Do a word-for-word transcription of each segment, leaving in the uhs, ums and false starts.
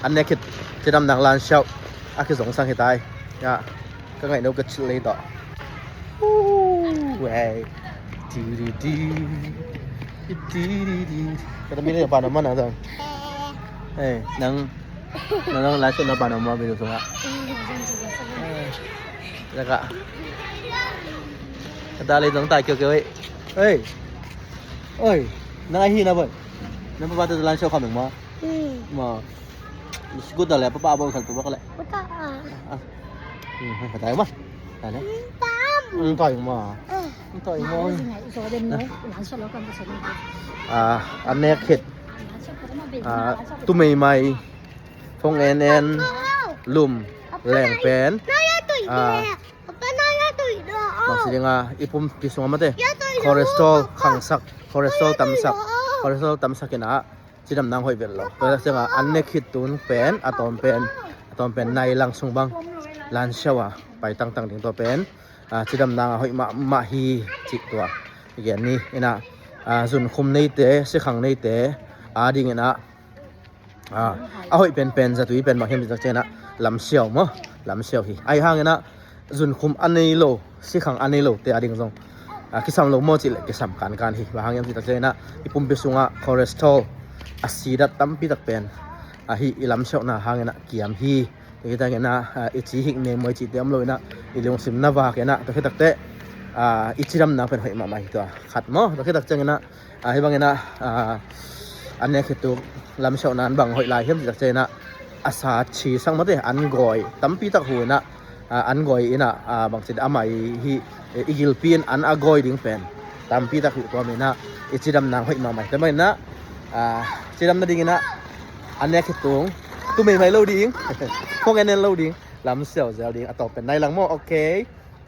An nek khit cidam nang Lan Siau a kizongsang hi tai. Ya, ka ngaih no ka chilh lei tawh. Wei. Ti di di. Ti di di. Ka ta mi le pa na ma na ta. Eh, nang nang nang Lan Siau na pa na ma bi sung a. Laka. Ka ta lei zong tai kio kio. Oi. Oi. Nang ahi na boy. Nang pa pa ta Lan Siau kham ma. Ma. Scooter le papa bo khan papa le. Papa. Ah. Hmm, ka tai ma. Ka le. Tam. Hmm, tai ma. Hmm, tai ma. Ah, an nek khit. Ah, tu mei mai. Phong en en. Lum. Leng pen. Ah. Bang si ding a, i pumpi sung a mate. Cholesterol khangsak, cholesterol tamsak, cholesterol tamsak in a. Cidam nang hoih vet lo. Tua ciang a, an nek khit tun pen, a tawm pen, a tawm pen nai lang sung bang Lan Siau a pai tangtang ding tua pen, a, cidam nang a hoih mahmah hi cih tua. I gen ni, in a, a, zunkhum neite, sikhang neite a ding in a, a, a hoih penpen zatui pen bang hiam cih tak ciang in a, Lam Siau maw, Lam Siau hi. Ahi hang in a, zunkhum a nei lo, sikhang a nei lo te a ding zong, a, kisam lo maw cih leh kisam kankan hi. Bang hang hiam cih tak ciang in a, i pumpi sung a cholesterol a sidat tampi tak pen, a, hi i Lam Siau na hang in a kiam hi. Tua khit tak in a, a, i ci hik mengmawh cihte om lo in a, i lungsim na vak in a, tua khit tak teh, a, i cidam nang pen hoih mahmah hi tua. Khat maw, tua khit tak ciang in a, a, hi bang in a, a, an nek khit tu Lam Siau na an bang hoih lai hiam cih tak ciang in a, a sa ci sang mate, an gawi tampi tak hu in a, a, an gawi in a, a, bang ci a mai hi, i gilpi in an a gawi ding pen tampi tak hu tua mi in a, i cidam nang hoih mahmah hi. Tua mi in a, a, cidam na ding in a, an nek khit tung tu mei mai lo ding. Phong en en lo ding. Lam Siau zel ding. A tawm pen nai lang maw. Okay.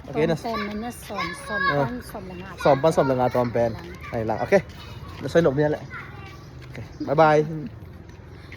Okay na. Tawm pen na sawm, sawm pan sawm le nga. Sawm pan sawm le nga tawm pen. Nai lang. Okay. Na soi nok ni le. Okay. Bye bye.